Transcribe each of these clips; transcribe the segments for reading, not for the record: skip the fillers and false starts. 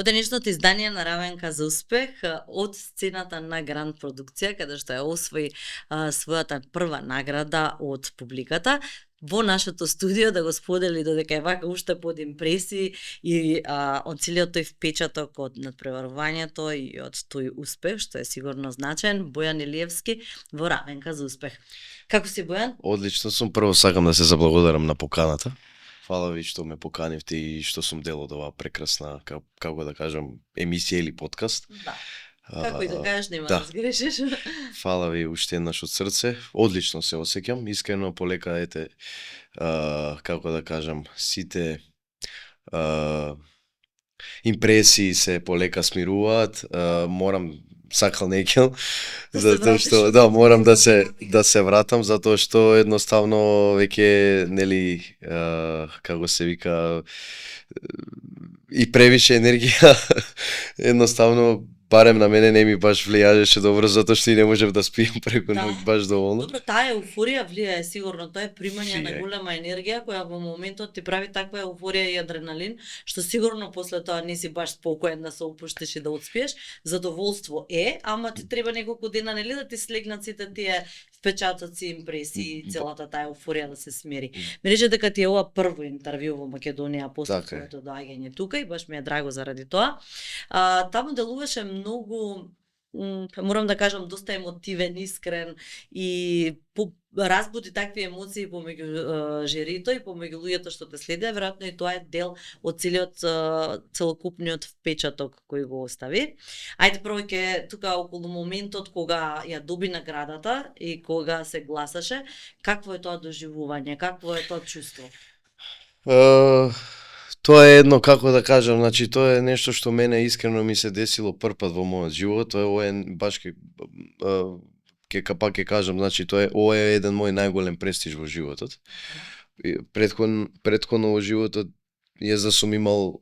денешното издание на Равенка за успех од сцената на Гранд продукција, каде што ја освои својата прва награда од публиката, во нашето студио да го сподели додека е вака уште под импресии и од целиот тој впечаток од надпреварувањето и од тој успех, што е сигурно значаен, Бојан Илиевски во Равенка за успех. Како си, Бојан? Одлично сум. Прво сакам да се заблагодарам на поканата. Фала ви што ме поканивте и што сум дел од оваа прекрасна, како да кажам, емисија или подкаст. Да. Како и да кажеш, нема да да сгрешиш. Фала ви уште еднаш од срце. Одлично се осеќам. Искрено полека, ете, како да кажам, сите импресии се полека смируваат. Морам сакал некел, затоа што морам да се вратам, затоа што едноставно веќе нели како се вика и превише енергија едноставно барем на мене не ми баш влијажеше добро, затоа што и не можев да спием преку ноќ баш доволно. Добро, таа еуфорија влијае сигурно, тоа е примање на голема енергија која во моментот ти прави таква еуфорија и адреналин, што сигурно после тоа не си баш спокоен да се опуштиш и да одспиеш. Задоволство е, ама ти треба неколку дена нели да ти слегнат сите тие впечатоци, импресии, целата таа еуфорија да се смири. Ми рече дека ти е ова прво интервју во Македонија после твоето доаѓање тука и баш ми е драго заради тоа. Таму делуваше многу, морам да кажам, доста емотивен, искрен и разбуди такви емоции помеѓу жирито и помеѓу луѓето што те следеа, веројатно и тоа е дел од целокупниот впечаток кој го остави. Ајде прво ќе тука околу моментот кога ја доби наградата и кога се гласаше, какво е тоа доживување, какво е тоа чувство? Тоа е едно, како да кажам, значи тоа е нешто што мене искрено ми се десило првпат во мојот живот, тоа е баш ќе кажам, значи ова е еден мој најголем престиж во животот. Претходно во животот јас да сум имал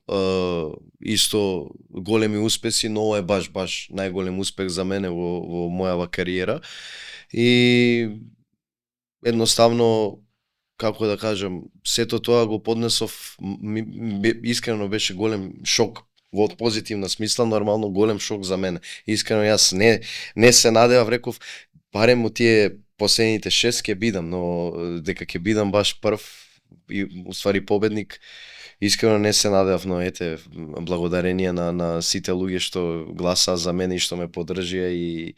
исто големи успеси, но ова е баш најголем успех за мене во мојава кариера. И едноставно, како да кажам, сето тоа го поднесов, искрено беше голем шок во позитивна смисла, нормално голем шок за мене. Искрено јас не се надевав, реков барем од тие последните 6 ќе бидам, но дека ќе бидам баш прв и уствари победник, искрено не се надевав, но ете, благодарение на сите луѓе што гласаа за мене и што ме поддржија и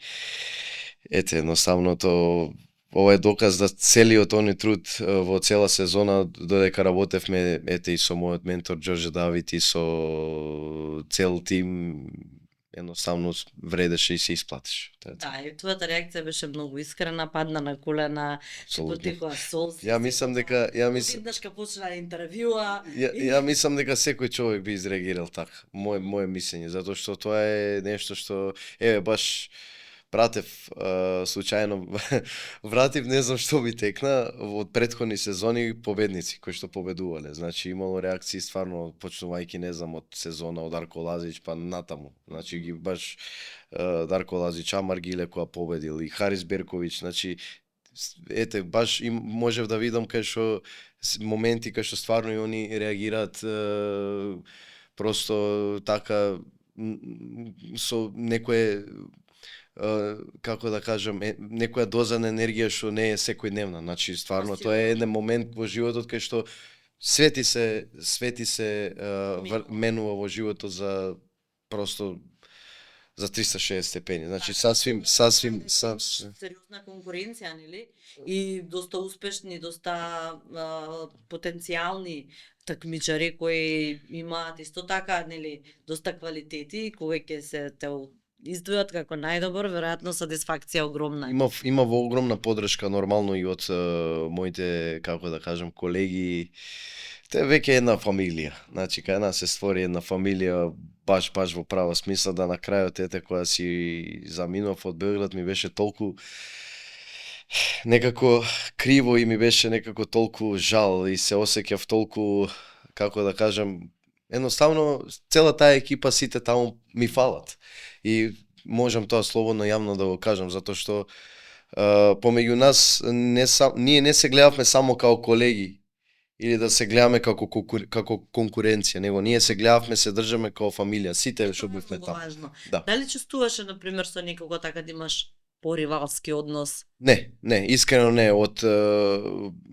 ете, едноставно ова е доказ да целиот оној труд во цела сезона, додека работевме ете и со мојот ментор Ѓорѓе Давид и со цел тим, едноставно вредеше и се исплатиш. Да, и твојата реакција беше многу искрена, падна на колена, потекоа солзи. Ја мислам дека виднаш кога почна интервјуа. Ја мислам дека секој човек би изреагирал така. Моje мислење, затоа што тоа е нешто што баш пратев случајно вратив, не знам што би текна од претходни сезони победници кои што победувале. Значи имало реакции стварно почнувајќи не знам од сезона од Дарко Лазич па натаму. Значи ги баш Дарко Лазич, Амар Гиле која победил и Харис Берковиќ, значи ете баш можев да видам кај што моменти кај што стварно и они реагираат просто така со некое како да кажам, некоја доза на енергија што не е секојдневна. Значи стварно тоа е еден момент во животот кај што свети се менува во животот за просто за 360 степени. Значи сасвим сериозна конкуренција, нели? И доста успешни, доста потенцијални такмичари кои имаат исто така, нели, доста квалитети, кога ќе се те издвојат како најдобар, веројатно сатисфакција огромна. Има огромна поддршка нормално и од моите, како да кажам, колеги. Те веќе една фамилија. Значи кај нас се створи една фамилија баш во права смисла, да на крајот ете која си заминав од Белград ми беше толку некако криво и ми беше некако толку жал и се осеќав толку, како да кажам, едноставно цела таа екипа сите таму ми фалат. И можам тоа слободно јавно да го кажам, затоа што помеѓу нас ние не се гледавме само као колеги или да се гледаме како конкуренција, него ние се гледавме, се држаме како фамилија, сите што бевме таму. Важно. Да. Дали чувствуваше на пример со некого така да имаш поривалски однос? Не, искрено не,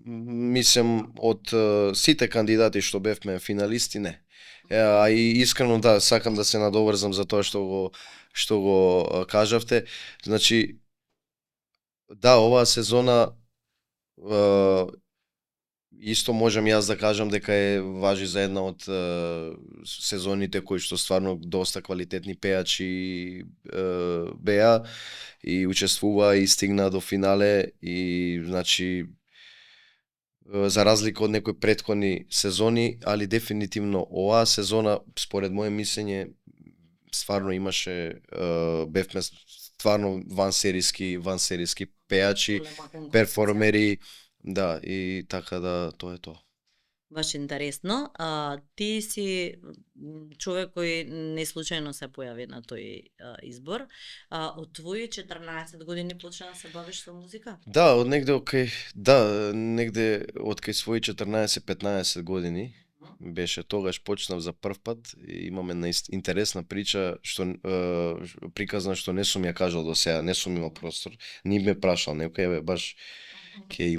мислам од сите кандидати што бевме финалисти, не. А и искрено да, сакам да се надоврзам за тоа што го кажавте. Значи, да, оваа сезона исто можам јас да кажам дека важи за една од сезоните кои што стварно доста квалитетни пејачи беа и учествуваа и стигнаа до финале и значи за разлика од некои претходни сезони, али дефинитивно оваа сезона според моје мислење стварно имаше бевме стварно вансериски пејачи, перформери. Да, и така да, тоа е тоа. Баш интересно. Ти си човек кој не случајно се појави на тој избор. Од твои 14 години почна да се бавиш со музика? Да, негде од кај своји 14-15 години беше тогаш почнав за прв пат и имаме интересна прича што приказна што не сум ја кажал до сега, не сум имал простор, ни ме прашал некој, баш ќе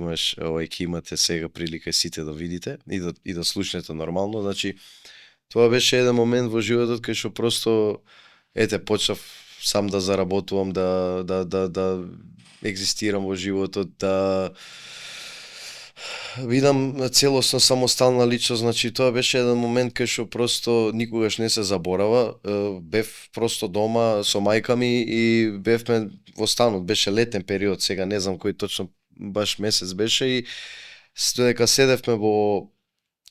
имате сега прилика сите да видите и да слушнете нормално. Значи, тоа беше еден момент во животот кај што просто почнав сам да заработувам, да екзистирам во животот, да видам целосно самостална личност. Значи, тоа беше еден момент кај што просто никогаш не се заборава. Бев просто дома со мајка ми и бевме во станот, беше летен период, сега не знам кој точно баш месец беше и додека седевме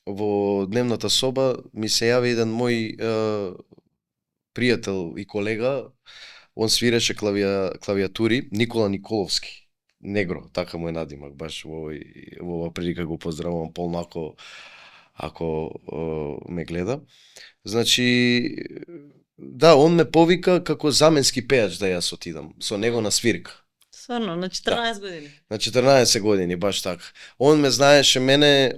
во дневната соба, ми се јави еден мој пријател и колега, он свиреше клавиатури, Никола Николовски, Негро, така му е надимак, баш во оваа прилика го поздравувам полнако ако ме гледа. Значи, да, он ме повика како заменски пејач да јас отидам со него на свирка. Стварно, на 14 години? На 14 години, баш така. Он ме знаеше мене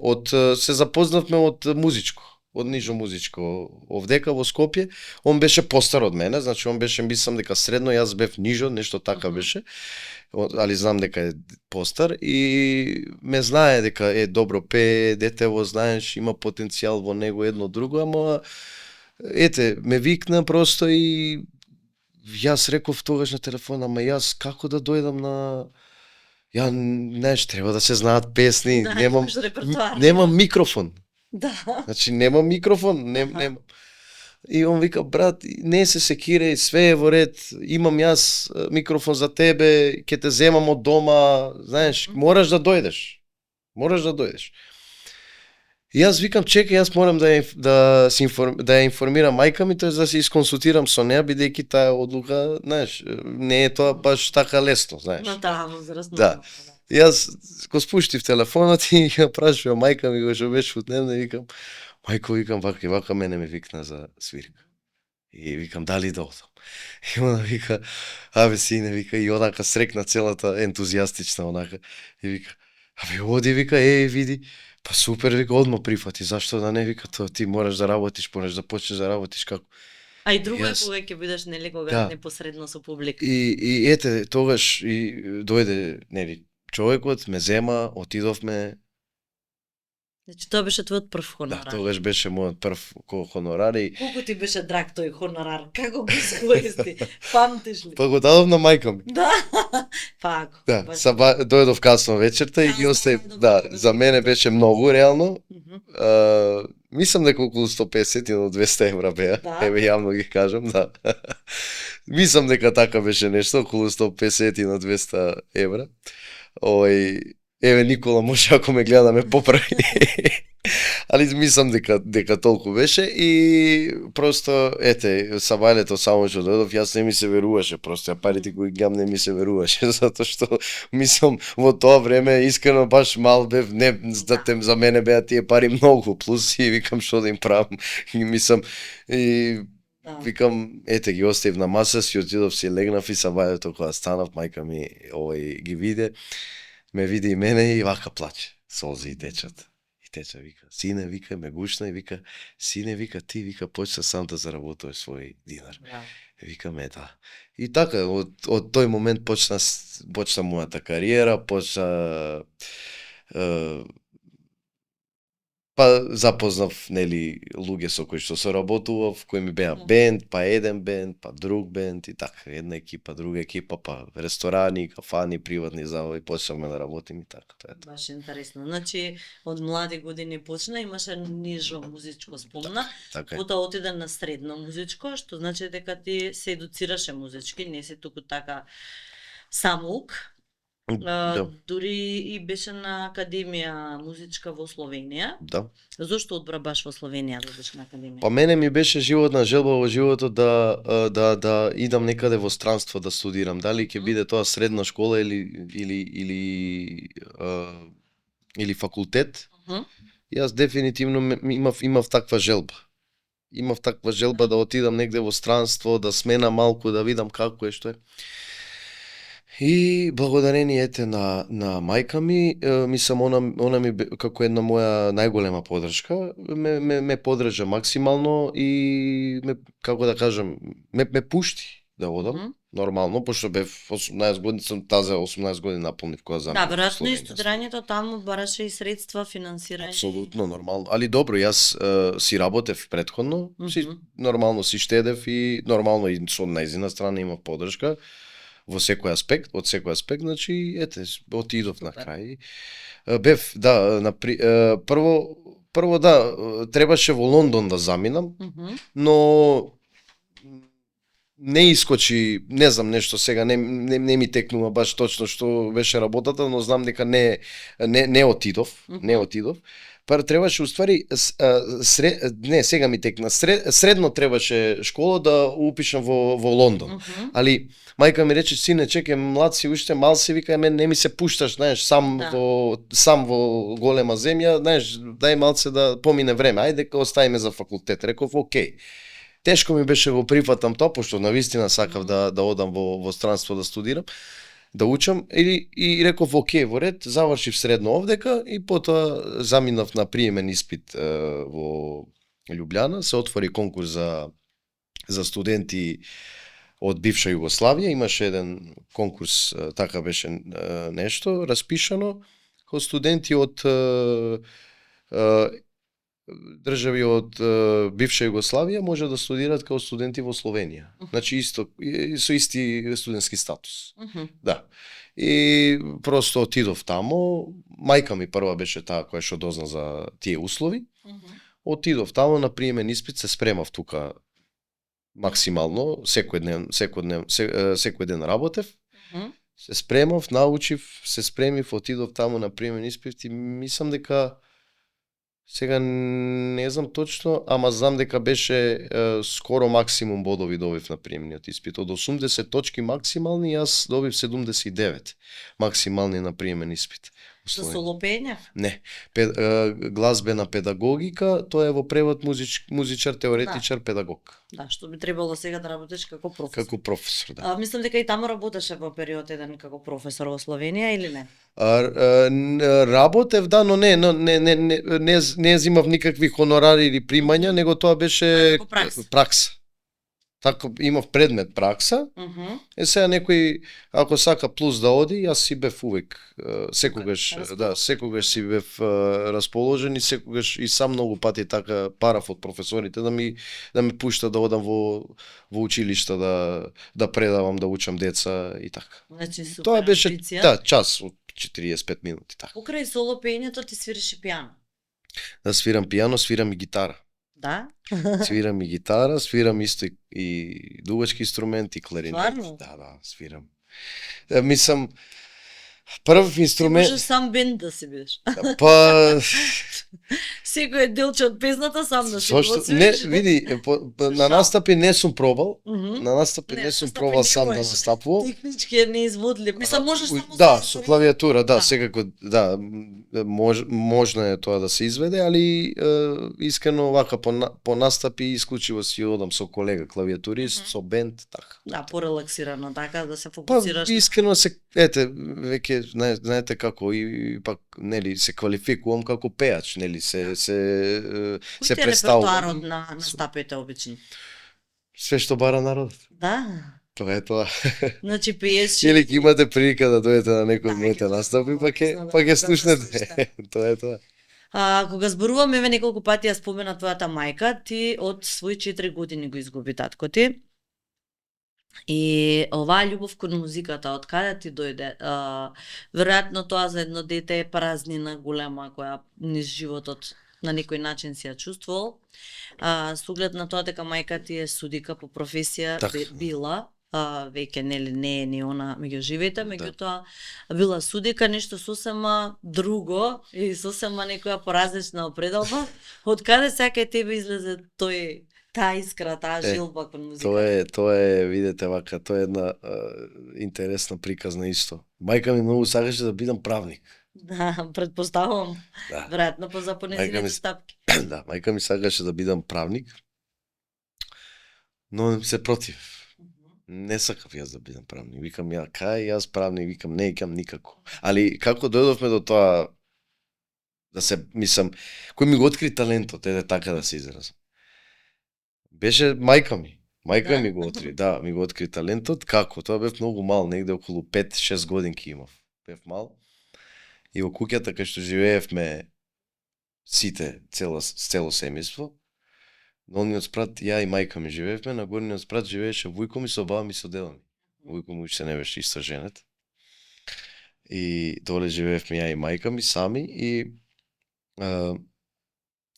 се запознавме од музичко, од нижо музичко. Овдека во Скопје, он беше постар од мене, значи он беше, мислам дека средно, јас бев нижо, нешто така беше, али знам дека е постар и ме знае дека добро пее, детево, знаеш, има потенцијал во него едно друго, ама ме викна просто и јас реков тогаш на телефон, ама јас како да дојдам на... знаеш, треба да се знаат песни, Да, немам микрофон. Да. Значи, немам микрофон, немам. И он вика, брат, не се секирај, све е во ред, имам јас микрофон за тебе, ќе те земам од дома, знаеш, мораш да дојдеш. И јас викам, чекај, јас морам да ја информирам мајка ми, тоест да се исконсултирам со неа, бидејќи таа одлука, знаеш, не е тоа баш така лесно, знаеш. На таа возраст. Да. Јас го спуштив телефонот и ја прашувам мајка ми го што беше одневна и викам, мајко, викам, вака мене ме викна за свирка. И викам, дали да одам? И она вика, сине, вика, и онака срекна целата ентузијастична онака. И вика, оди, вика, види, па супер, вика, одма прифати, зашто да не, вика, тоа ти мораш да работиш, мораш да почнеш да работиш како. А и друго е кога ќе бидеш, нели, кога непосредно со публика. И тогаш и дојде, нели, човекот, ме зема, отидовме. Значи, тоа беше твојот прв хонорар. Да, тогаш беше мојот прв хонорар и... Колку ти беше драг тој хонорар? Како го искористи? Памтиш ли? Па го дадов на мајка ми. Да, пако. Да, дојдов касно вечерта и ги оставив. Да, за мене беше многу, реално. Мислам дека околу 150 до 200 евра беа. Еве, јавно ги кажам, да. Мислам дека така беше нешто, околу 150 на 200 евра. Еве, Никола, може ако ме гледа да ме поправи. Али мислам дека толку беше и просто, са бајлето само што дојдов, јас не ми се веруваше, просто ја парите кои гам не ми се веруваше, затоа што мислам во тоа време искрено баш мал бев, не за мене беа тие пари многу, плюс и викам што да им правам, и мислам и викам, ги оставив на маса, си отидов, си легнав и са бајлето кога станав, мајка ми ги виде, ме види и мене и вака плаче, солзи и течат. И тече, вика, сине, вика, ме гушна и вика, сине, вика, ти, вика, почна сам да заработуваш свој динар. Викаме, да. И така, од тој момент почна мојата кариера, почна па запознав, нели, луѓе со кои што соработував, кои ми беа бенд, па еден бенд, па друг бенд и така, една екипа, друга екипа, па ресторани, кафани, приватни забави, почнавме да работиме и така. Тоа е. Баш интересно. Значи, од млади години почна, имаше нижо музичко спомна, Така е. потоа отиде на средно музичко, што значи дека ти се едуцираше музички, не си туку така самоук. Да. Дури и беше на академија музичка во Словенија. Да. Зошто одбра баш во Словенија да одиш на академија? Па мене ми беше животна желба во животот да идам некаде во странство да студирам. Дали ќе биде тоа средна школа или факултет. Јас дефинитивно имав таква желба. Имав таква желба да отидам негде во странство, да сменам малку, да видам како е, што е. И благодарение ете на мајка ми, мислам она ми како една моја најголема поддршка, ме поддржа максимално и како да кажам, ме пушти да одам. Нормално, пошто бев 18 години, сум таза 18 години наполнив кога заминав. Да, веројатно и студирањето таму бараше и средства, финансирање. Апсолутно нормално. Али добро, јас си работев претходно, нормално си штедев и нормално и со нејзина страна имав поддршка во секој аспект, од секој аспект, значи ете, отидов на крај. Бев, да, прво да, требаше во Лондон да заминам, но не искочи, не знам нешто сега, не ми текнува баш точно што беше работата, но знам дека не отидов, Па требаше уствари сега ми текна средно требаше школа да упишам во Лондон. Али мајка ми рече, сине, чекај, млад си уште, мал си, вика, мен не ми се пушташ, знаеш, сам во голема земја, знаеш, дај малце да помине време, ајде оставиме за факултет. Реков, окей. Тешко ми беше го прифатам тоа, пошто навистина сакав да одам во странство да студирам, да учам, и реков, окей, во ред, завршив средно овдека и потоа заминав на приемен испит во Љубљана, се отвори конкурс за студенти од бивша Југославија, имаше еден конкурс, така беше нешто, распишано, кој студенти од држави од бивша Југославија може да студираат како студенти во Словенија. Значи со исти студентски статус. Да. И просто отидов тамо, мајка ми прва беше таа која што дозна за тие услови. Отидов тамо на приемен испит, се спремав тука максимално, секој ден работев. Се спремав, научив, се спремив, отидов тамо на приемен испит и мислам дека сега не знам точно, ама знам дека беше скоро максимум бодови добив на приемниот испит. Од 80 точки максимални, јас добив 79 максимални на приемен испит. За солопење? Не. Глазбена педагогика, тоа е во превод музичар, теоретичар, педагог. Да, што би требало сега да работиш како професор. Како професор, да. Мислам дека и таму работеше во период еден како професор во Словенија или не? Работев, да, но не земав никакви хонорари или примања, него тоа беше пракса. Така имав предмет пракса. Сега некој ако сака плюс да оди, јас си бев увек секогаш си бев расположен и секогаш и сам многу пати така парав од професорите да ме пушта да одам во училишта да предавам, да учам деца и така. Значи супер. Тоа беше час од 45 минути така. Покрај солопењето ти свириш и пијано? Да, свирам пијано, свирам и гитара. Да? Свирам и гитара, свирам исто и дувачки инструменти, кларинет. Стварно? Да, свирам. Мислам, прв инструмент... Ти можеш сам бенд да си бидеш. Па... Секој делче од песната сам да си го свириш. Не, види, на настапи не сум пробал. На настапи не сум пробал сам да настапувам. Технички е неизводлив. Мислам, можеш само да, со клавиатура, да, секако, да, можно е тоа да се изведе, али искрено вака по настапи исклучиво си одам со колега клавиатурист, со бенд, така. Да, порелаксирано, така, да се фокусираш. Па, искрено се, веќе веќе знаете како и пак нели се квалификувам како пеач, нели се Кој ти е представувам. репертоарот на настапите обични? Све што бара народот. Да. Тоа е тоа. Значи пееш. Или ќе имате прилика да дојдете на некој од Да, моите ќе настапи, дојдам, па ќе да, па ќе да слушнете. слушнете. Тоа е тоа. Кога зборуваме, еве неколку пати ја спомена твојата мајка, ти од своји 4 години го изгуби татко ти. И оваа љубов кон музиката, од каде ти дојде? Веројатно тоа за едно дете е празнина голема која низ животот на некој начин си ја чувствувал. Со оглед на тоа дека мајка ти е судика по професија, Така. била, веќе нели не е ни она меѓу живите, меѓутоа била судика, нешто сосема друго и сосема некоја поразлична определба. Од каде сега кај тебе излезе таа искра, таа жилба кон музиката? Тоа е, видете вака, тоа е една интересна приказна исто. Мајка ми многу сакаше да бидам правник. Да, предпоставувам. Да. Веројатно по запонезините стапки. Да, мајка ми сакаше да бидам правник, но се против. Не сакав јас да бидам правник. Викам јас правник, викам не икам никако. Али како дојдовме до тоа да се мислам, кој ми го откри талентот, така да се изразам. Беше мајка ми. Мајка ми го откри, да, ми го откри талентот. Како? Тоа бев многу мал, негде околу 5-6 годинки имав. Бев мал. И во куќата кај што живеевме сите, цело семејство, на онниот спрат ја и мајка ми живеевме, на горниот спрат живееше вујко ми со баба ми со дедо ми. Вујко ми уште не беше исто женет. И доле живеевме ја и мајка ми сами и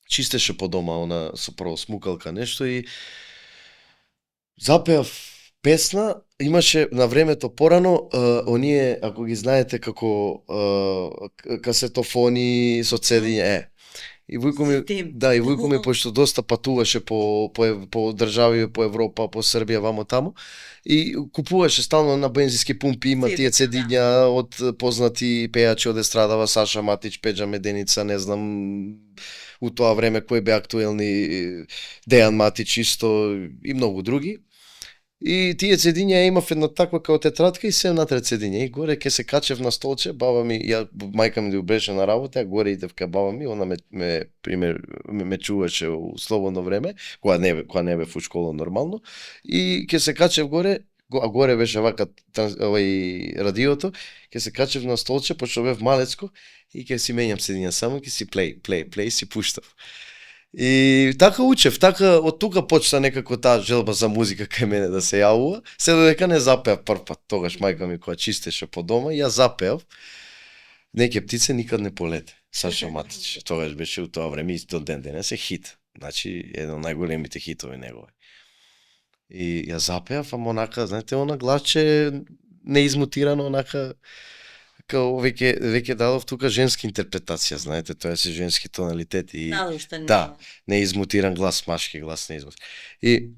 чистеше по дома, она со прво смукалка нешто и запеав песна, имаше на времето порано, оние, ако ги знаете како касетофони со цедиња, И вујко ми, и вујко ми пошто доста патуваше по држави, по Европа, по Србија, вамо таму, и купуваше стално на бензински пумпи, има тие цедиња од познати пејачи од естрадава, Саша Матич, Пеџа Меденица, не знам, у тоа време кои беа актуелни, Дејан Матич исто и многу други. И тие цедиња имав една таква као тетрадка и се внатре цедиња. И горе ке се качев на столче, баба ми, мајка ми да беше на работа, горе идев кај баба ми, она ме чуваше у слободно време, кога не бев у школа нормално, и ке се качев горе, а горе беше вака радиото, ке се качев на столче, пошто бев малецко, и ке си менјам цедиња, само ке си плей, си пуштав. И така учев, од тука почна некако таа желба за музика кај мене да се јавува, се додека не запеав прв пат, тогаш мајка ми која чистеше по дома, ја запеав Неќе птице никад не полете. Саша Матич, тогаш беше у тоа време и до ден денес е хит. Значи, еден од најголемите хитови негови. И ја запеав, ама онака, знаете, она гласче неизмутирано, онака, као веќе дадов тука женска интерпретација, знаете, тоа се женски тоналитети. Да, неизмутиран глас, машки глас, неизмутиран. И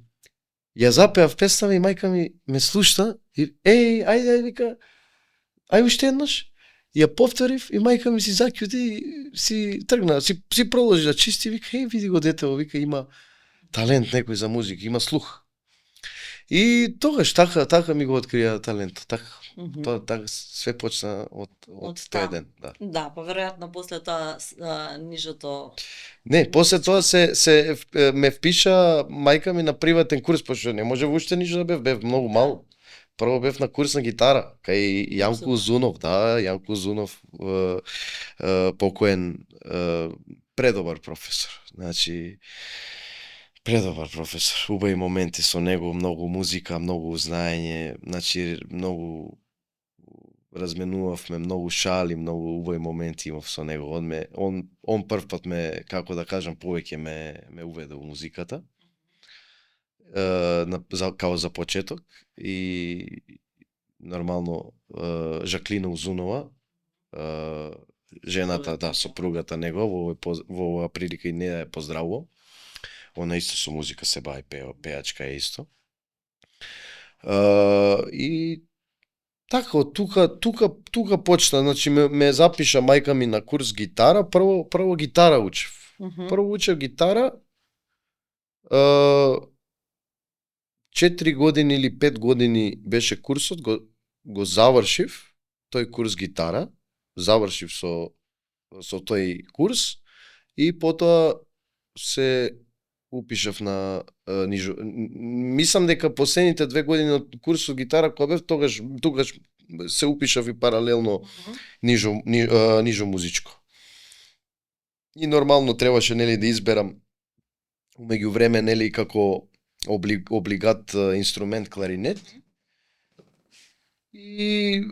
ја запеав песната и мајка ми ме слушна и ајде, вика, ај уште еднаш. Ја повторив и мајка ми си заќути и си тргна, си продолжи да чисти, вика, види го детево, вика, има талент некој за музика, има слух. И тогаш така ми го открија талентот, така. Тоа така све почна од тој ден, да. Да, поверојатно после тоа ништо. Не, после тоа се ме впиша мајка ми на приватен курс, пошто не може уште ништо да бев многу мал. Прво бев на курс на гитара, кај Јанко Узунов, да, Јанко Узунов, покоен, предобар професор. Значи, предобар професор, убави моменти со него, многу музика, многу знаење, значи, многу разменувавме, многу шали, многу убави моменти имав со него. Он прв пат ме, како да кажам, повеќе ме уведе у музиката. Као за почеток и нормално Жаклина Узунова, жената, да, сопругата него, во оваа прилика и не ја поздравувам. Она исто со музика се бави, пеачка е исто. И така, од тука почна, значи ме запиша мајка ми на курс гитара, прво гитара учев. Прво учев гитара, 4 години или 5 години беше курсот, го завршив тој курс гитара, завршив со тој курс и потоа се упишав на нижо. Мислам дека последните 2 години од курсот гитара кога бев, тогаш се упишав и паралелно нижо музичко. И нормално требаше нели да изберам меѓувреме нели како облигат инструмент кларинет. И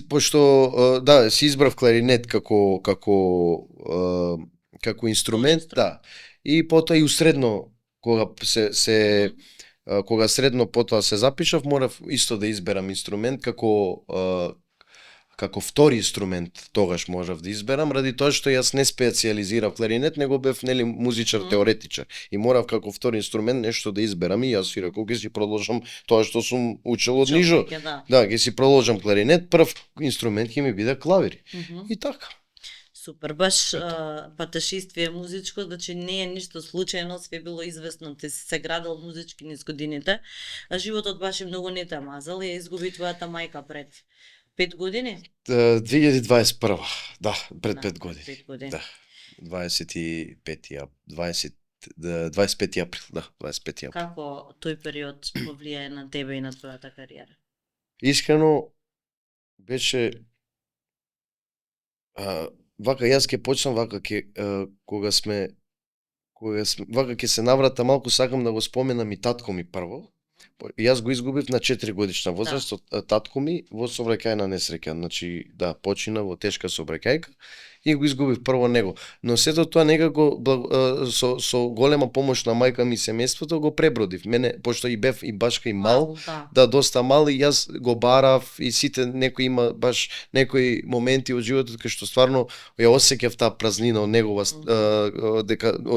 пошто да, си избрав кларинет како инструмент, да. И потоа и усредно кога кога средно потоа се запишав, морав исто да изберам инструмент како втори инструмент, тогаш можев да изберам, ради тоа што јас не специализирав кларинет, него бев нели музичар теоретичар и морав како втори инструмент нешто да изберам и јас си реков ќе си продолжам тоа што сум учел од нижо. Да, ќе си продолжам кларинет, прв инструмент ќе ми биде клавир. И така. Супер, баш патешествие музичко, значи не е ништо случајно, све било известно, ти си се градил музички низ годините, а животот баш и многу не те мазал, ја изгуби твојата мајка пред 5 години? 2021, да, пред 5 години. 5 години. Да, 25 април, да, 25 април. Како тој период повлијае на тебе и на твојата кариера? Искрено, беше вака јас ќе почнам вака кога сме вака ќе се наврата малку, сакам да го споменам и татко ми прво. Јас го изгубив на 4 годишна возраст од татко ми во сообраќајна несреќа, значи да, почина во тешка сообраќајка и го изгубив прво него. Но сето тоа некако со голема помош на мајка ми и семејството го пребродив. Мене, пошто и бев и башка и мал, да, доста мал, и јас го барав и сите некои има баш некои моменти од животот кај што стварно ја осеќав таа празнина од негова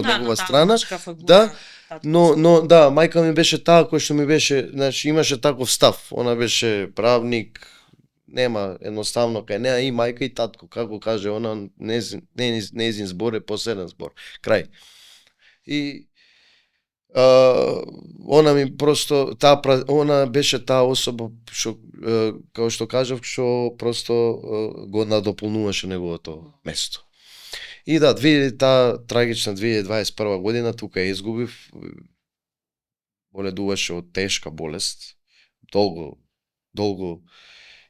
негова страна. Да, но да, мајка ми беше таа која што ми беше, значи имаше таков став. Она беше правник, нема едноставно кај неа и мајка и татко, како каже она, нејзин збор е последен збор. Крај. И она ми просто она беше таа особа што како што кажав, што просто го надополнуваше неговото место. И да, таа трагична 2021 година тука ја изгубив, боледуваше од тешка болест, долго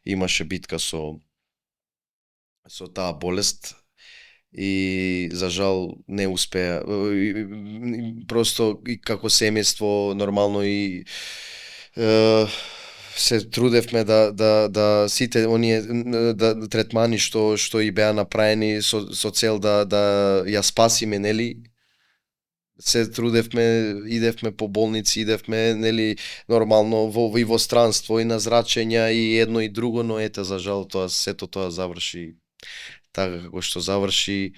имаше битка со таа болест и за жал не успеа. Просто и како семејство нормално и се трудевме да сите оние третмани што и беа направени со цел да ја спасиме, нели, се трудевме, идевме по болници, идевме, нели, нормално во странство и на зрачења и едно и друго, но ете за жал сето тоа заврши така како што заврши.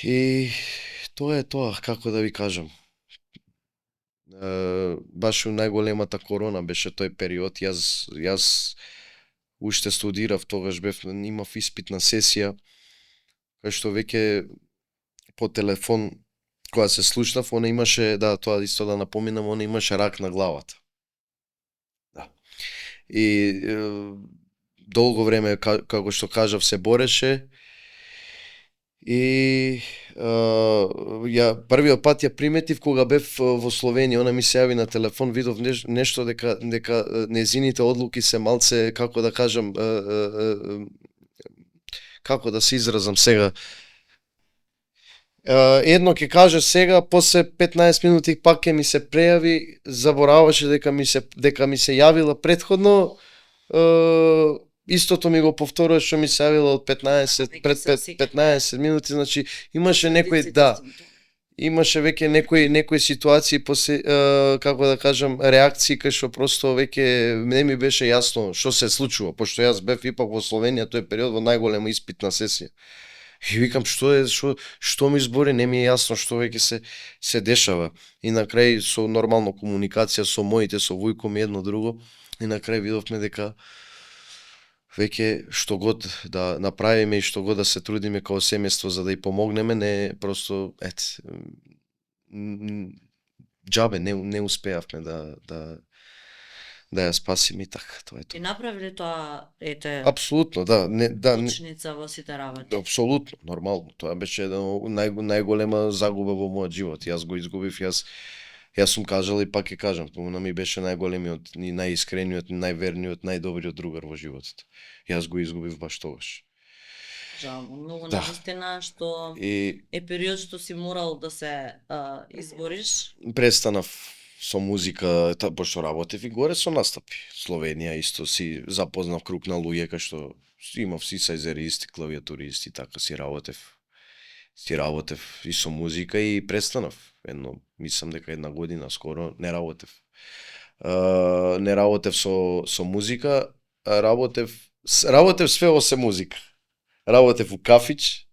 И тоа е тоа, како да ви кажам. Баш најголемата корона беше тој период. Јас уште студирав, тогаш имав испитна сесија, кај што веќе по телефон кога се слушнав, она имаше, да, тоа исто да напоминам, она имаше рак на главата. Да. И долго време, како што кажав, се бореше. И првиот пат ја приметив кога бев во Словенија, она ми се јави на телефон, видов нешто дека незините одлуки се малце, како да кажам, како да се изразам сега. Едно ќе каже сега, после 15 минути пак ќе ми се прејави, забораваше дека ми се јавила претходно, истото ми го повторува што ми се јавила од 15 минути, значи имаше некој, да, имаше веќе некои ситуации, како да кажам, реакции кај што просто веќе не ми беше јасно што се случува, пошто јас бев ипак во Словенија тој период во најголема испитна сесија. И викам, што ми збори, не ми е јасно што веќе се дешава. И на крај со нормална комуникација со моите, со Вујко ми едно друго, и на крај видовме дека веќе што год да направиме и што год да се трудиме како семејство за да ја помогнеме, не просто џабе не успеавме да ја спасиме и така, тоа е И тоа. направи тоа, ете, Апсолутно, да, ученица во сите работи. апсолутно, нормално. Тоа беше една најголема загуба во мојот живот. Јас го изгубив, јас сум кажал и пак ќе кажам, она ми беше најголемиот, ни најискрениот, ни најверниот, најдобриот другар во животот. Јас го изгубив баш тогаш. Жал, многу Да. навистина што И е период што си морал да се избориш. престанав со музика, пошто работев и горе со настапи. Словенија исто си запознав круг на луѓе кај што имав синсайзеристи, клавиатуристи, така си работев. И со музика и престанав. Мислам дека една година скоро не работев. Не работев со музика, работев све осем музика. Работев у кафич,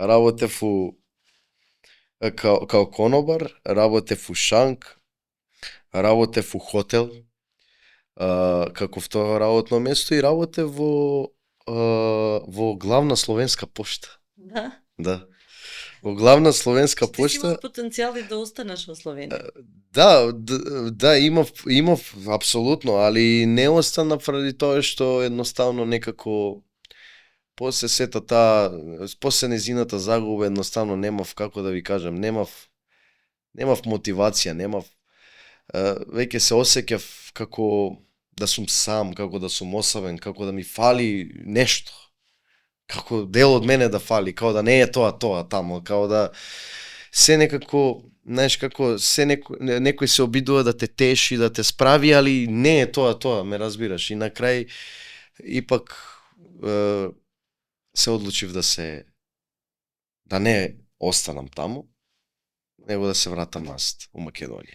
работев као конобар, работев у шанк, работев у хотел, како второ работно место и работев во главна словенска пошта. Да. Да. Во главна словенска Ти си пошта. имав потенцијал и да останеш во Словенија. Да, имав апсолутно, али не останав ради тоа што едноставно некако после сета после незината загуба едноставно немав, како да ви кажам, немав мотивација, веќе се осеќав како да сум сам, како да сум осавен, како да ми фали нешто. Како дел од мене да фали, како да не е тоа тамо, како да се некако, знаеш како се некој се обидува да те теши, да те справи, али не е тоа, ме разбираш. И на крај ипак се одлучив да не останам таму, него да се вратам назад у Македонија.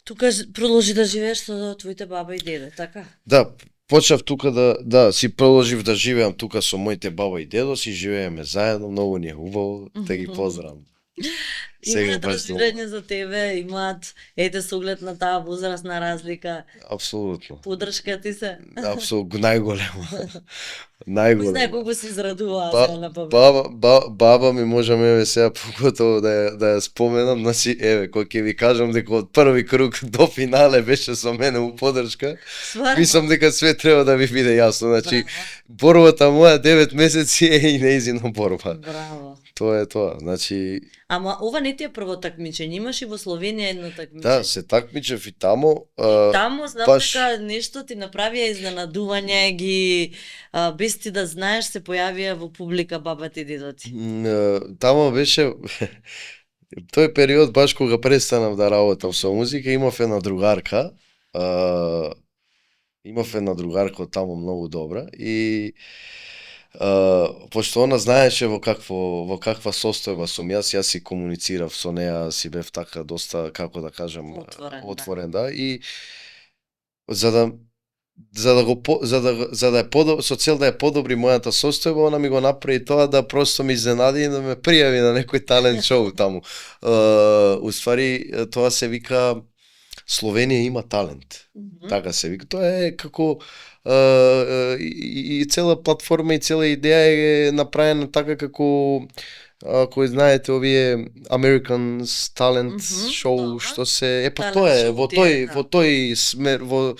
Тука продолжи да живееш со твоите баба и дедо, така? Да, почнав тука си продолжив да живеам тука со моите баба и дедо, си живееме заедно, многу ни е убаво, да ги поздравам. Имаат разбирање за тебе, имаат, со оглед на таа возрастна разлика. Апсолутно. Подршка ти се? Апсолутно, најголема. Кој знае колку се израдуваа сега на памет. Баба ми можеме сега поготово да ја споменам, значи кога ќе ви кажам дека од први круг до финале беше со мене у подршка, мислам дека све треба да ви биде јасно, значи борбата моја 9 месеци е и неизина борба. Браво. Тоа е тоа, значи. Ама ова не ти е прво такмичење, имаш и во Словенија едно такмичење. Да, се такмичев и таму. Таму знам дека нешто ти направија изненадување, без ти да знаеш се појавија во публика бабата и дедо ти. Таму беше тој период баш кога престанав да работам со музика, имав една другарка од таму многу добра и пошто она знаеше во каква состојба сум јас си комуницирав со неа, си бев така доста, како да кажам, отворен, да, и за да е со цел да е подобри мојата состојба, она ми го направи тоа да просто ми изненади и да ме пријави на некој талент шоу таму. Уствари тоа се вика Словенија има талент. Така се вика. Тоа е како и цела платформа и цела идеја е направена така како кој знаете овие American Talent Show што се тоа е во тој смер во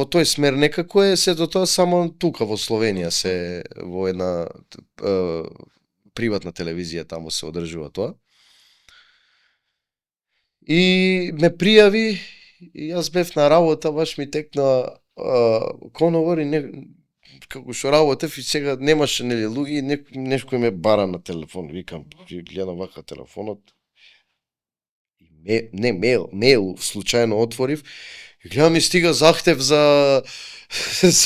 тој смер некако е сето тоа само тука во Словенија се во една приватна телевизија таму се одржува тоа. И ме пријави и јас бев на работа, баш ми текна конобар и како што работев и сега немаше нели луѓе, некој ме бара на телефон, викам, гледам вака телефонот. Не мејл случајно отворив и гледам ми стига захтев за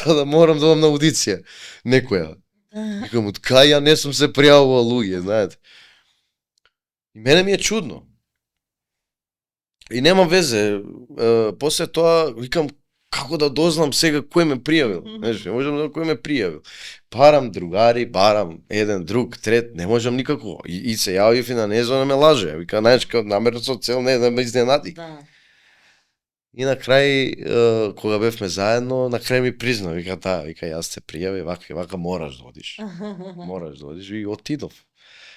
да морам да одам на аудиција некоја. Викам, од кај ја не сум се пријавувал луѓе, знаете. И мене ми е чудно. И нема везе, после тоа викам како да дознам сега кој ме пријавил. Не можам да кој ме пријавил. Барам другари, барам еден, друг, трет, не можам никако. И се јавив и на незо да ме лаже. Вика, знаеш, намерно со цел не да ме изненади. Да. И на крај, кога бевме заедно, на крај ми призна, вика, јас те пријави, вака мораш да одиш. Мораш да одиш и отидов.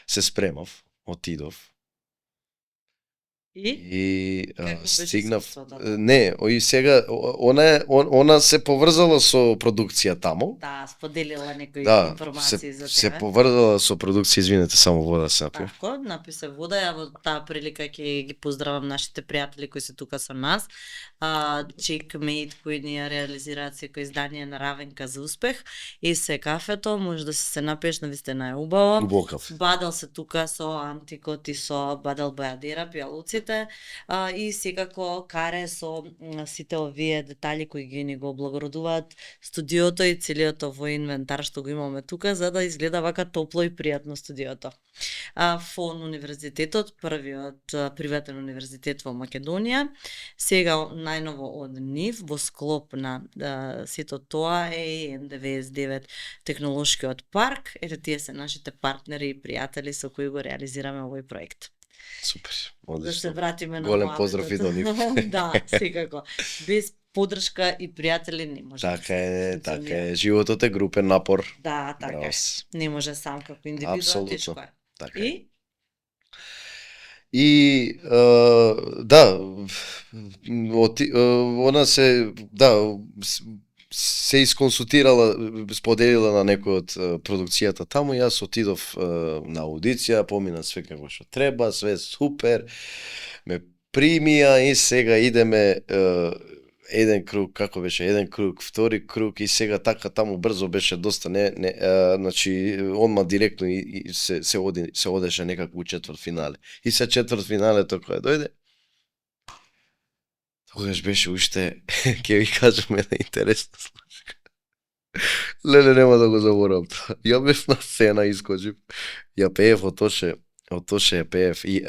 Се спремав, отидов. И како беше стигнав искуството? не, и сега она се поврзала со продукција таму. Да, споделила некои Да, информации за се тебе. поврзала со продукција, извинете, само вода се напив. Тако, написе вода, ја во таа прилика ќе ги поздравам нашите пријатели кои се тука со нас. Checkmate кои ни ја реализираат секој издание на Равенка за успех и се кафето, може да се напиеш, навистина е убаво. Убаво кафе. Бадал се тука со антикот и со Бадал Бојадера, пијалуците, и секако каре со сите овие детали кои ги ни го облагородуваат студиото и целиот овој инвентар што го имаме тука, за да изгледа вака топло и пријатно студиото. Фон универзитетот, првиот приватен универзитет во Македонија, сега најново од нив во склоп на сето тоа е и Н99 технолошкиот парк. Ете тие се нашите партнери и пријатели со кои го реализираме овој проект. Супер, Да се одлично. вратиме на Голем муабетот. поздрав и до нив. Да, секако. Без поддршка и пријатели не може. Така е, така функционира. е. Животот е групен напор. Да, така Браво е. си. Не може сам како индивидуум, Апсолутно. тешко е. Така е. И Да, она се, да, се исконсултирала, споделила на некој од продукцијата таму, јас отидов на аудиција, помина све како што треба, све супер, ме примија и сега идеме еден круг, како беше, еден круг, втори круг и сега така таму брзо беше доста значи одма директно и се одеше некако у четвртфинале. И се четвртфиналето кога дојде, тогаш беше уште, ќе ви кажам една интересна случка. Леле, нема да го заборавам тоа. Ја бев на сцена, искочив, ја пеев од Тоше ја пеев и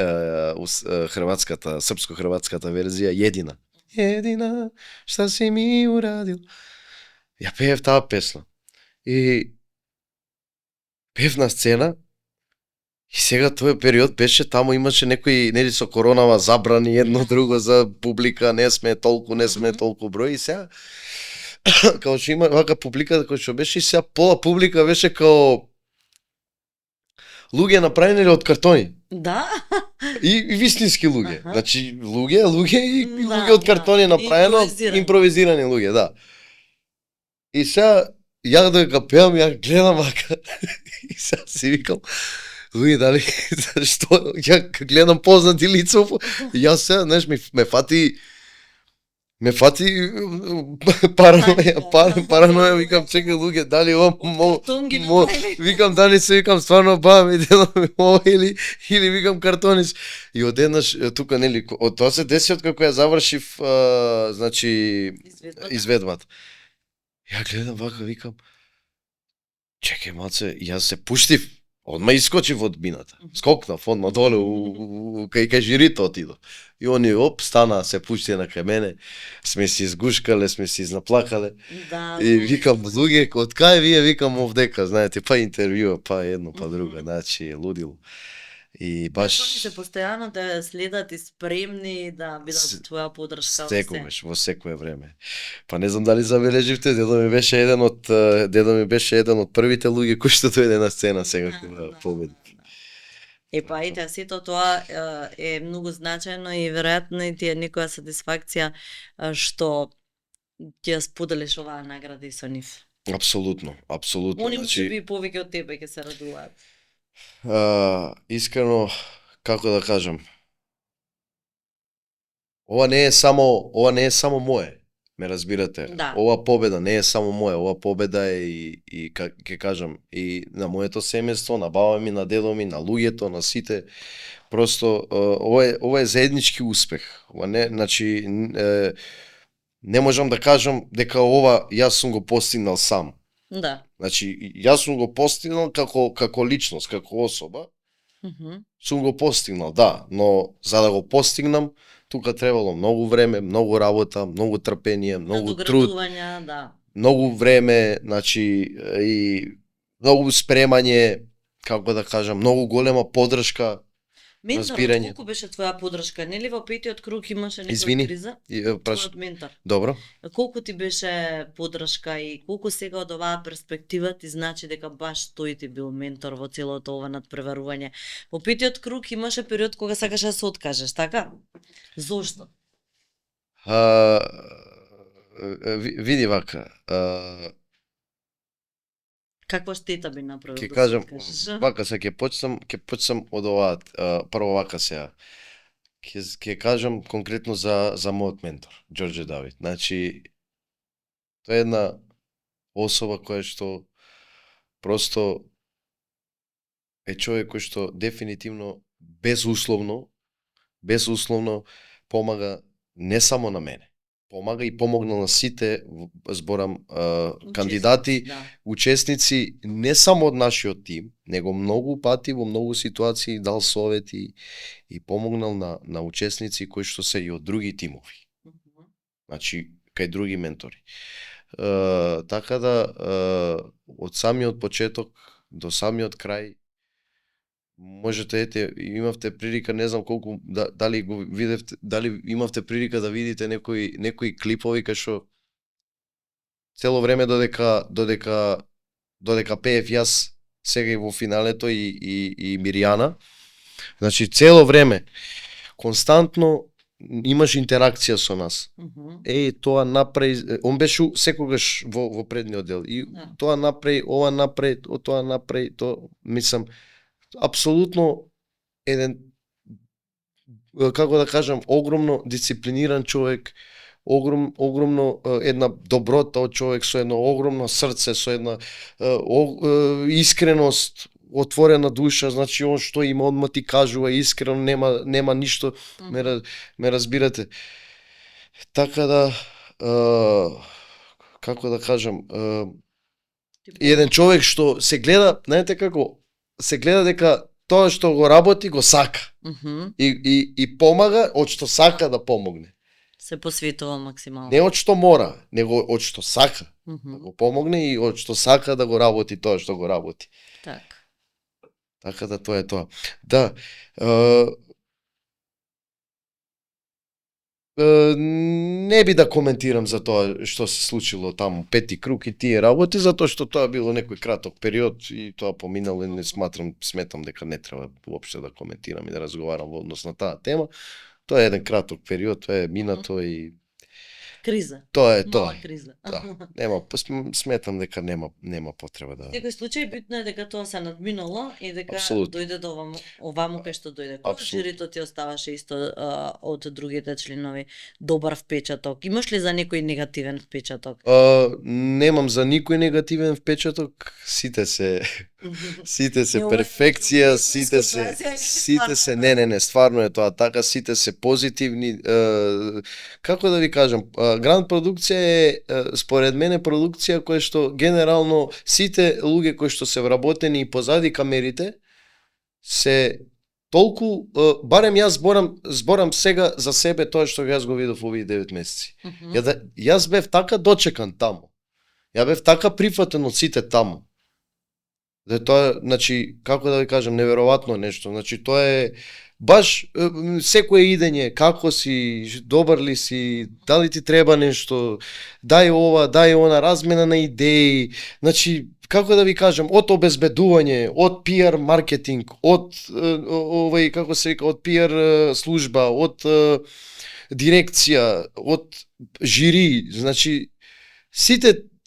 хрватската, српско-хрватската верзија, Едина. Едина, šta si mi uradil? Ја пеев таа песна. И пеев на сцена и сега тој период беше таму, имаше некои, нели со коронава забрани едно друго за публика, не сме толку број и сега као што има вака публика кој што беше и сега пола публика беше као луѓе направени од картони. да, И вистински луѓе. Аха. Значи луѓе и Да, луѓе од картони да. направено, импровизирани луѓе, да. И сега ја додека пеам, ја гледам вака и сега си викам луѓе, дали што ја гледам познати лица, јас сега, знаеш, ме фати параноја, викам, чекај луѓе, дали ова Картон ги направили. викам, дали се викам стварно бавам и делам ова или викам картонис. И одеднаш тука, нели, од тоа се деси од како ја завршив значи изведбата. Ја гледам вака, викам, чекај малце, јас се пуштив, одма искочив од бината. Скокнав одма доле кај жирито отидов. И они стана, се пуштија кај мене, сме се изгушкале, сме се изнаплакале. Да, И викам, луѓе, од кај вие, викам, овдека, знаете, па интервјуа, па едно, па друго, значи, лудило. И баш Они се постојано да следат и спремни да бидат твоја поддршка. секогаш, во секое време. Па не знам дали забележивте, дедо ми беше еден од првите луѓе кои што дојде на сцена сега кога победи. Епа, ете, сето тоа е многу значајно и веројатно и ти е некоја сатисфакција што ќе ја споделиш оваа награда и со нив. Апсолутно. Они може Значи, би повеќе од тебе ќе се радуваат. искрено, како да кажам, ова не е само мое, ме разбирате. Да. Ова победа не е само моја, ова победа е и ќе кажам, и на моето семејство, на баба ми, на дедо ми, на луѓето, на сите. Просто ова е заеднички успех. Ова не, значи не можам да кажам дека ова јас сум го постигнал сам. Да. Значи, јас сум го постигнал како личност, како особа, сум го постигнал, да, но за да го постигнам, тука требало многу време, многу работа, многу трпение, многу труд, да. многу време, значи и многу спремање, како да кажам, многу голема поддршка. Менторот, разбирање. колку беше твоја поддршка? Нели во петиот круг имаше некоја Извини, криза? праш... Твојот ментор. Добро. Колку ти беше поддршка и колку сега од оваа перспектива ти значи дека баш тој ти бил ментор во целото ова надпреварување? Во петиот круг имаше период кога сакаше да се откажеш, така? Зошто? Види вака, Каква штета би направил? ќе да се кажам, откажеш? вака се ќе почнам од оваа, прво вака сега. Ќе кажам конкретно за мојот ментор, Ѓорѓе Давид. Значи, тоа е една особа која што просто е човек кој што дефинитивно безусловно помага не само на мене. Помага и помогнал на сите, зборам, кандидати, Да. учесници, не само од нашиот тим, него многу пати во многу ситуации дал совети и помогнал на учесници кои што се и од други тимови. Значи, кај други ментори. Така да, од самиот почеток до самиот крај, можете, имавте прилика, не знам колку, дали го видевте, дали имавте прилика да видите некои клипови кај што цело време додека пеев јас сега и во финалето и Миријана. Значи цело време константно имаш интеракција со нас. Тоа направи, он беше секогаш во предниот дел. И тоа направи, ова направи, тоа направи, мислам, апсолутно еден, како да кажам, огромно дисциплиниран човек, огромно една доброта од човек со едно огромно срце, со една искреност, отворена душа, значи он што има одма ти кажува искрено, нема ништо, ме разбирате. Така да, како да кажам, еден човек што се гледа, знаете како, се гледа дека тоа што го работи го сака. И помага од што сака да помогне. Се посветува максимално. Не од што мора, него од што сака да го помогне и од што сака да го работи тоа што го работи. Така да тоа е тоа. Да, не би да коментирам за тоа што се случило таму пети круг и тие работи, затоа што тоа било некој краток период и тоа поминало и не сметам дека не треба уопште да коментирам и да разговарам во однос на таа тема. Тоа е еден краток период, тоа е минато и криза. Тоа е тоа. Мала криза. Да, сметам дека нема потреба да. Во секој случај битно е дека тоа се надминало и дека дојде до оваму кај што дојде. Жирито ти оставаше исто од другите членови добар впечаток. Имаш ли за некој негативен впечаток? Немам за никој негативен впечаток. Сите се перфекција, сите се не, стварно е тоа така, сите се позитивни. Како да ви кажам, Гранд продукција е според мене продукција која што генерално сите луѓе кои што се вработени и позади камерите се толку, барем јас зборам сега за себе тоа што јас го видов овие 9 месеци. Јас бев така дочекан таму. Ја бев така прифатен од сите таму. Да тоа, значи, како да ви кажам, неверојатно нешто. Значи, тоа е баш секое идење, како си, добар ли си, дали ти треба нешто, дај ова, дај она, размена на идеи. Значи, како да ви кажам, од обезбедување, од PR маркетинг, од како се вика, од PR служба, од дирекција, од жири, значи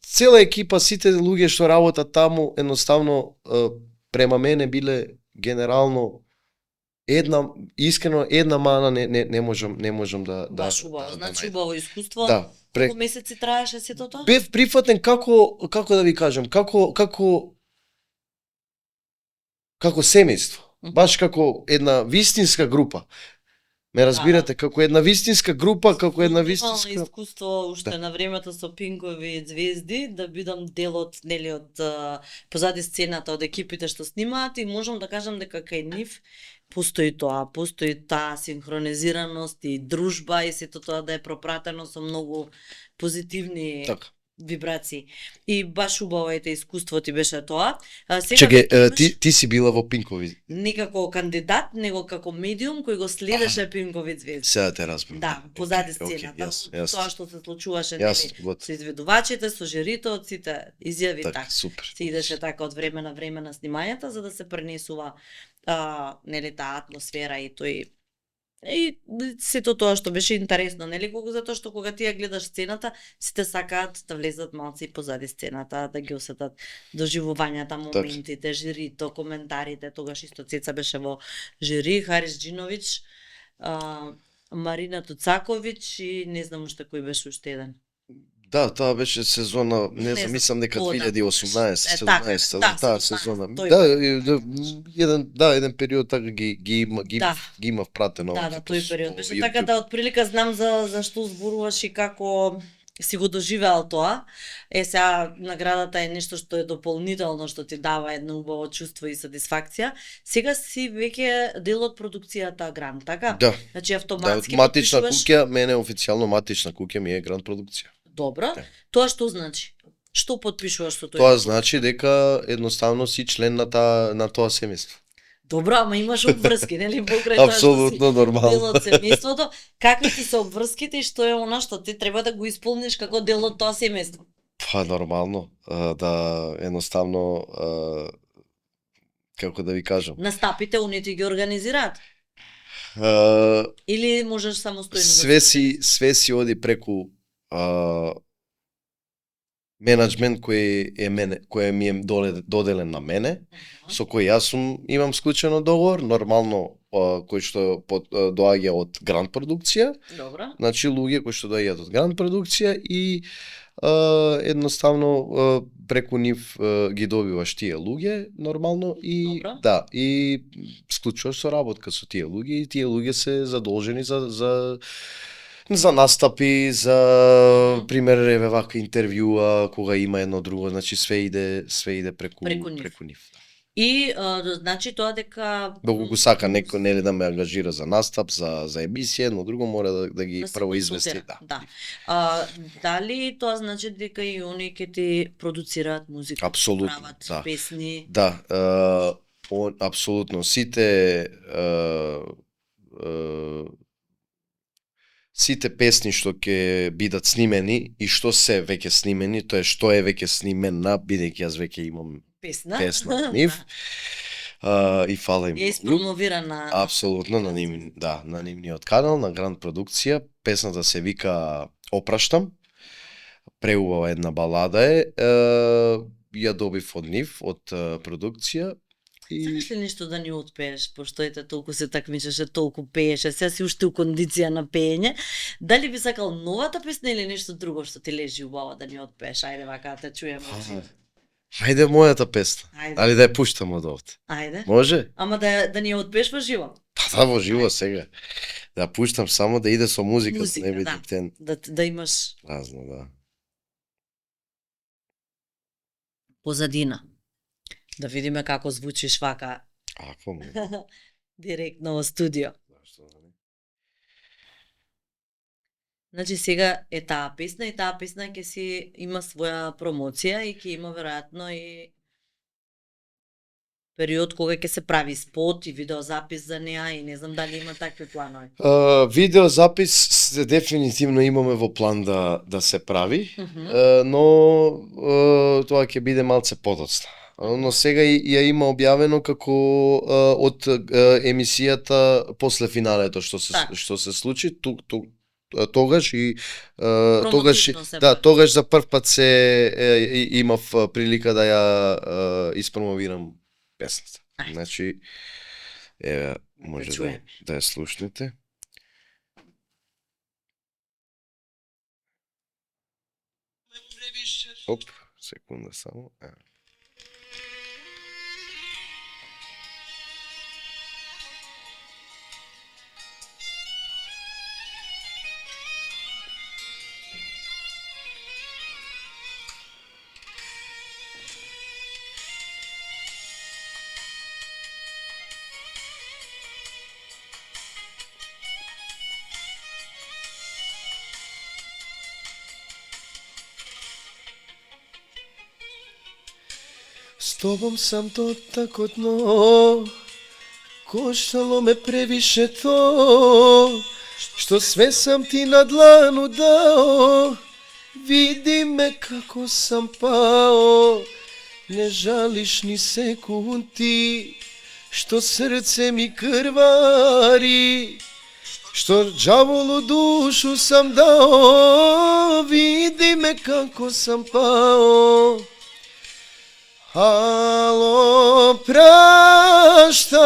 цела екипа, сите луѓе што работат таму, едноставно према мене биле генерално една мана не можам да баш убаво, значи убаво искуство. Да. Колку месеци траеше сето тоа? Бев прифатен како да ви кажам, како семејство, баш како една вистинска група. Ме разбирате, како една вистинска група, како една вистинска искуство уште на времето со Пинкови звезди, да бидам дел од позади сцената од екипите што снимаат и можам да кажам дека кај нив постои таа синхронизираност и дружба и сето тоа да е пропратено со многу позитивни вибрации. И баш убаво ете искуство ти беше тоа. Сега Чекај, имаш ти си била во Пинкови. не како кандидат, него како медиум кој го следеше Пинкови звезди. Сега те разбрав. Да, позади Океј, сцената. јас. Тоа што се случуваше Јас, нели, со изведувачите, со жирито, од сите изјави така. супер. Се идеше така од време на време на снимањата за да се пренесува нели таа атмосфера и тој и сето тоа што беше интересно, нели, затоа што кога ти ја гледаш сцената, сите сакаат да влезат малце и позади сцената, да ги осетат доживувањата, моментите, жирито, коментарите, тогаш исто Цеца беше во жири, Харис Џиновиќ, Марина Туцаковиќ и не знам уште кој беше уште еден. Да, таа беше сезона, не знам, мислам дека 2018, 17, таа сезона. Да, еден период така ги има впратено. Да, тој период беше така да отприлика знам за што зборуваш и како си го доживеал тоа. Сега наградата е нешто што е дополнително, што ти дава едно убаво чувство и сатисфакција. Сега си веќе дел од продукцијата Гранд, така? Да. Значи автоматски матична подпишуваш... куќа, мене официјално матична куќа ми е Гранд продукција. Добро. Да. Тоа што значи? Што подпишуваш со тој? Тоа значи дека едноставно си член на тоа семејство. Добро, ама имаш обврски, нели, покрај тоа што си Апсолутно нормално. дел од семејството. Какви ти се обврските и што е она што ти треба да го исполниш како дел од тоа семејство? Па нормално, да едноставно како да ви кажам. Настапите они ти ги организираат? Или можеш самостојно све си оди преку менаџмент кој ми е доделен на мене, со кој јас имам склучено договор, нормално кој што доаѓа од Гранд продукција. Добро. Значи луѓе кои што доаѓаат од Гранд продукција и едноставно преку нив ги добиваш тие луѓе нормално и Добро. да, и склучуваш соработка со тие луѓе и тие луѓе се задолжени за настапи, за пример еве вака интервјуа кога има едно друго, значи све иде преку нив. И значи тоа дека Доколку го сака некој нели да ме ангажира за настап, за емисија, но друго мора да ги прво извести, да. Дали тоа значи дека и они ќе ти продуцираат музика, апсолутно, прават да. песни? Да, апсолутно сите песни што ќе бидат снимени и што се веќе снимени, тоа е што е веќе снимена, бидејќи јас веќе имам песна од нив. И фала им. Е испромовирана. Апсолутно на нивниот канал, на Гранд продукција. Песната се вика Опраштам. Преубава една балада е. Ја добив од нив, од продукција. Сакаш ли нешто да ни отпееш, пошто ете толку се такмичеше, толку пееше, сега си уште у кондиција на пеење. Дали би сакал новата песна или нешто друго што ти лежи убаво да ни отпееш? Ајде вака те чуеме. Ајде мојата песна. Али да ја пуштам од овде. Ајде. Може? Ама да ни ја отпееш во живо. Па да, во живо сега. Да пуштам само да иде со музика, не биде птен. Да имаш разно, да. Позадина. Да видиме како звучиш вака. Ако му. Директно во студио. Значи сега е таа песна и таа песна ќе си има своја промоција и ќе има веројатно и период кога ќе се прави спот и видеозапис за неа и не знам дали има такви планови. Видеозапис дефинитивно имаме во план да се прави, но тоа ќе биде малце подоцна. Но сега ја има објавено како од емисијата после финалето што се случи, тогаш за прв пат имав прилика да ја испромовирам песната. Значи може да ја слушнете. Оп, секунда само. С тобом сам дотакотно, коштало ме превише то, што све сам ти на длану дао. Види ме како сам пао, не жалиш ни секунди, што срце ми крвари, што џаволу душу сам дао. Види ме како сам пао. Ало, праштам,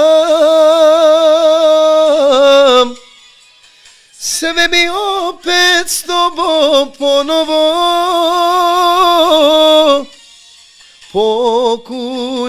све би опет с тобом поново покушавам.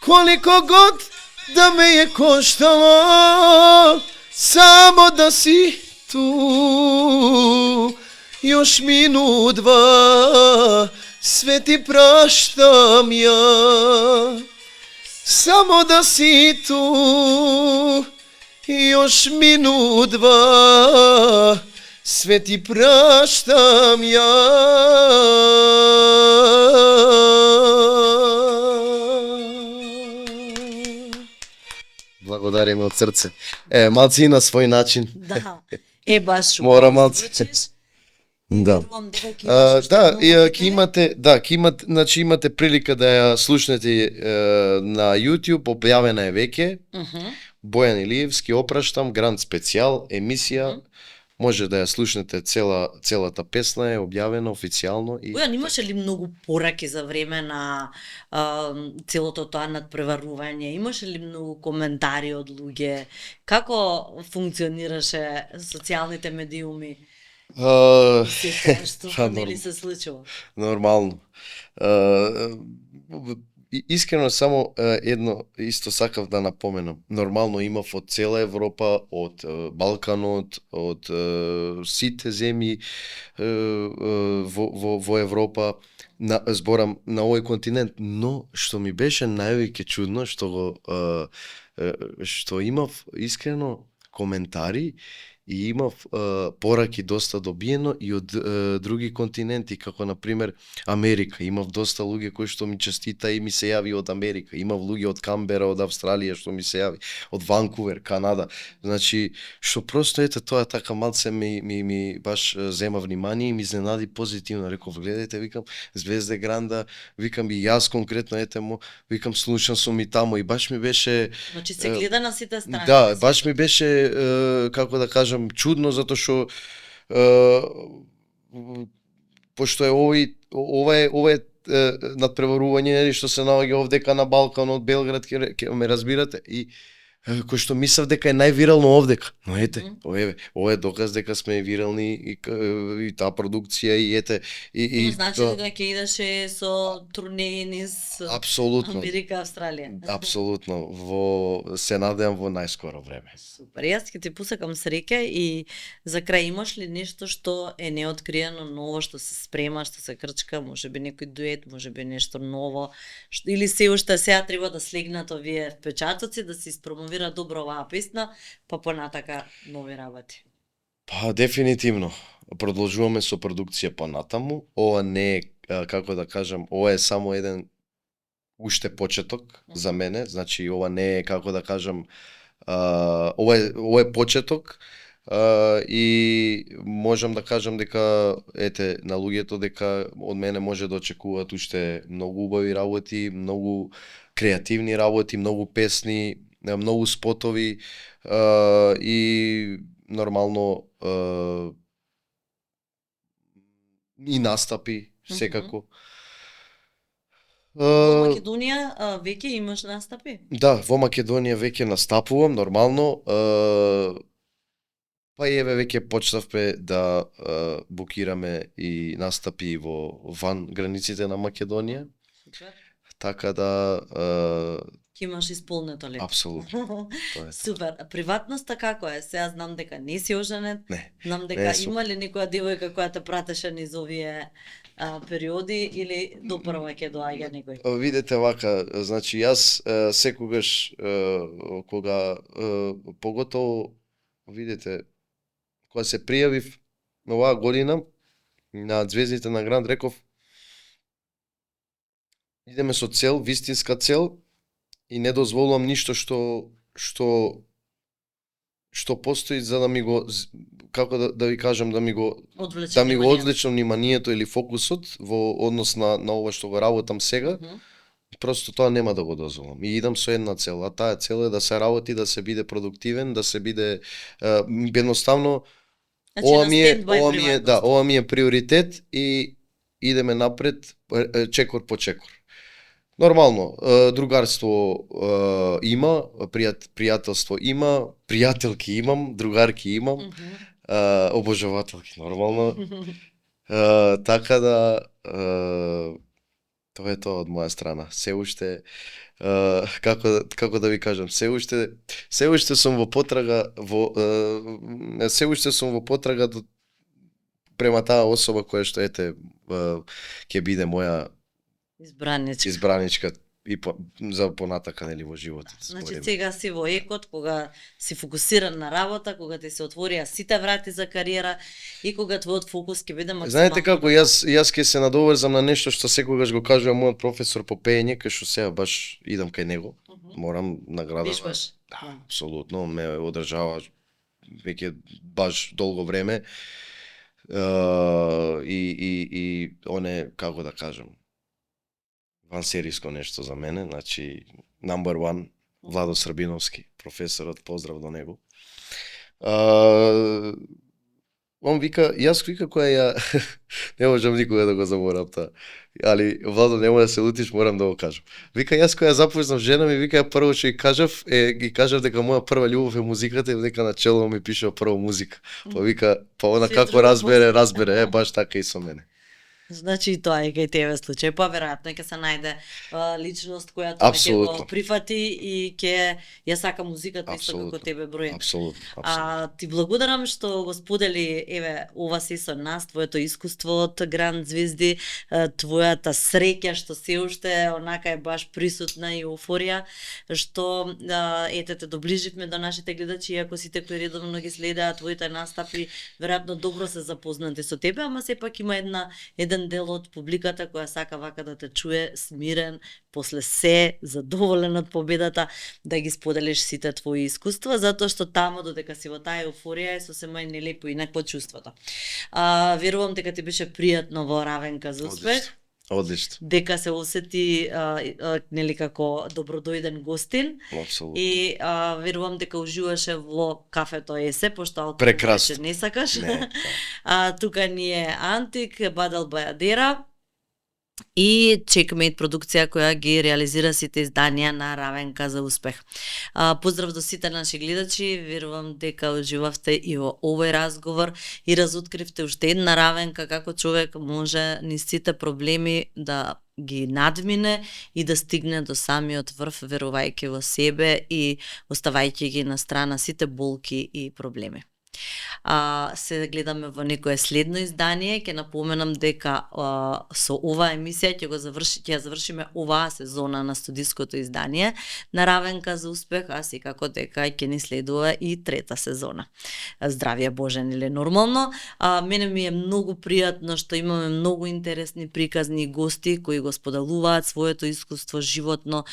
Колико год да ме е коштало, само да си tu, još minut dva, sve ti praštam ja. Samo da si tu, još minut dva, sve ti praštam ja. Благодариме од срце. Малци и на свој начин. Да. Баш мора малце. Да. Ќе имате, значи имате прилика да ја слушнете на YouTube, објавена е веќе. Бојан Илиевски, опраштам, гранд специјал, емисија. Може да ја слушнете целата песна е објавена официјално и Бојан, имаше ли многу пораки за време на целото тоа надпреварување? Имаше ли многу коментари од луѓе? Како функционираше социјалните медиуми? Што нели се случува? Нормално. Искрено само едно исто сакав да напоменам. Нормално имав од цела Европа, од Балканот, од сите земји во Европа, зборам на овој континент, но што ми беше највеќе чудно, што имав искрено коментари и имав пораки доста добиено и од други континенти, како на пример Америка. Имав доста луѓе кои што ми честита и ми се јави од Америка. Имав луѓе од Камбера, од Австралија што ми се јави, од Ванкувер, Канада. Значи, што просто тоа така малце ми баш зема внимание и ми изненади позитивно. Реков, гледајте, викам, Звезде Гранда, викам и јас конкретно викам слушам сум и тамо и баш ми беше Значи се гледа на сите страни. Да, баш ми беше како да кажам чудно, затоа што пошто е ова е надпреварување што се наоѓа овдека на Балканот, Белград, ќе ме разбирате, и кој што мислев дека е највирално овдека. Но ете, ова е доказ дека сме вирални и таа продукција и ете и значи дека ќе идеше со турнеи низ Америка, Австралија. Апсолутно, се надевам во најскоро време. Супер. Јас ќе ти посакам среќа и за крај имаш ли нешто што е неоткриено ново, што се спрема, што се крчка, можеби некој дует, можеби нешто ново, или се уште сега треба да слегнат овие впечатоци, да се испромовира добро оваа песна, па понатака нови работи? Па дефинитивно. Продолжуваме со продукција понатаму. Ова не е, како да кажам, ова е само еден уште почеток за мене, значи ова не е, како да кажам, ова е почеток и можам да кажам дека ете на луѓето дека од мене може да очекуваат уште многу убави работи, многу креативни работи, многу песни, многу спотови и нормално и настапи секако. Во Македонија веќе имаш настапи? Да, во Македонија веќе настапувам нормално. Па и еве веќе почнавме да букираме и настапи во ван границите на Македонија. Супер. Така да Ќе имаш исполнето лето. Апсолутно. Супер. Приватноста како е? Сега знам дека не си оженет. Не. Знам дека има ли некоја девојка која те пратеше низ овие периоди или допрва ќе доаѓа некој? Видете вака, значи јас секогаш кога поготово видите кога се пријавив оваа година, на Звездите на Гранд реков идеме со цел, вистинска цел и не дозволувам ништо што постои за да ми го како да ви кажам одвлече вниманието. одвлечам вниманието или фокусот во однос на ова што го работам сега. Просто тоа нема да го дозволам. И идам со една цел, а таа цел е да се работи, да се биде продуктивен, да се биде едноставно ова ми е приоритет и идеме напред чекор по чекор. Нормално, другарство има, пријателство има, пријателки имам, другарки имам, обожавателки нормално. Така да тоа е тоа од моја страна. Се уште како да ви кажам, се уште сум во потрага према таа особа која што ќе биде моја избраничка и за понатака нели во животот. Значи сега си во екот кога си фокусиран на работа, кога ти се отворија сите врати за кариера и кога твојот фокус ќе биде максимално. Знаете како јас ќе се надоврзам на нешто што секогаш го кажува мојот професор по пеење, кај што сега баш идам кај него. Морам награда. Да, апсолутно ме одржава веќе баш долго време. И оне како да кажам, вансериско нешто за мене, значи number one, Владо Србиновски, професорот, поздрав до него. Он вика, јас која не можам никога да го заборавам таа. Али Владо, немој да се лутиш, морам да го кажам. Вика, јас која запознав жена ми, вика, прво што ги кажав дека моја прва љубов е музиката и дека на чело ми пишува прво музика. Па вика, па она како разбере, баш така и со мене. Значи и тоа е кај тебе случај, па веројатно ќе се најде личност која тоа ќе го прифати и ќе ја сака музиката исто како тебе број. Апсолутно. Ти благодарам што го сподели ова се со нас, твоето искуство од Гранд Звезди, твојата среќа што се уште онака е баш присутна и еуфорија што те доближивме до нашите гледачи, иако сите кои редовно ги следеат твоите настапи веројатно добро се запознати со тебе, ама сепак има еден дел од публиката која сака вака да те чуе смирен, после се задоволен од победата, да ги споделиш сите твои искуства, затоа што таму додека си во таа еуфорија е сосема нелепо инакво чувството. Верувам дека ти беше пријатно во Равенка за успех. Одлично. Дека се осети нели како добродојден гостин. Апсолутно. И верувам дека уживаше во кафето Есе, пошто алкохол прекрасно не сакаш. Не. Тука ни е Антик, Бадал Бајадера и Checkmate продукција која ги реализира сите изданија на Равенка за успех. Поздрав до сите наши гледачи, верувам дека уживавте и во овој разговор и разоткривте уште една Равенка како човек може низ сите проблеми да ги надмине и да стигне до самиот врв верувајќи во себе и оставајќи ги на страна сите болки и проблеми. Се гледаме во некое следно издание, ќе напоменам дека со оваа емисија ќе ја завршиме оваа сезона на студиското издание на Равенка за успех, а секако дека ќе ни следува и трета сезона. Здравје Боже, нели нормално. Мене ми е многу пријатно што имаме многу интересни приказни гости кои го споделуваат своето искуство животно,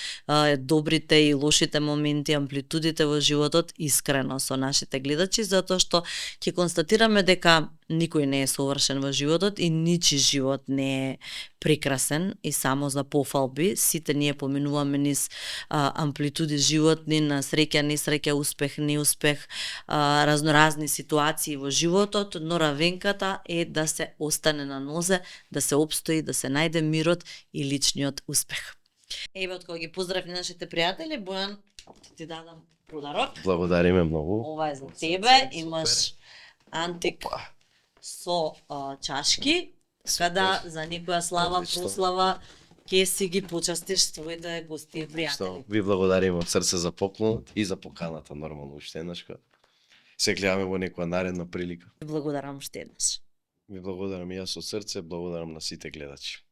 добрите и лошите моменти, амплитудите во животот искрено со нашите гледачи, затоа што ќе констатираме дека никој не е совршен во животот и ничи живот не е прекрасен и само за пофалби. Сите ние поминуваме низ амплитуди животни, на среќа, несреќа, успех, неуспех, разноразни ситуации во животот, но Равенката е да се остане на нозе, да се опстои, да се најде мирот и личниот успех. Еве од кога ги поздрави нашите пријатели, Бојан, ти дадам подарок. Благодариме многу. Ова е за тебе, имаш Антик со чашки, када за некоја слава, прослава, ќе си ги почастиш твоите гости и пријатели. Ви благодариме од срце за поклонот и за поканата, нормално уште еднаш. Се гледаме во некоја наредна прилика. Благодарам уште еднаш. Ви благодарам и јас од срце, благодарам на сите гледачи.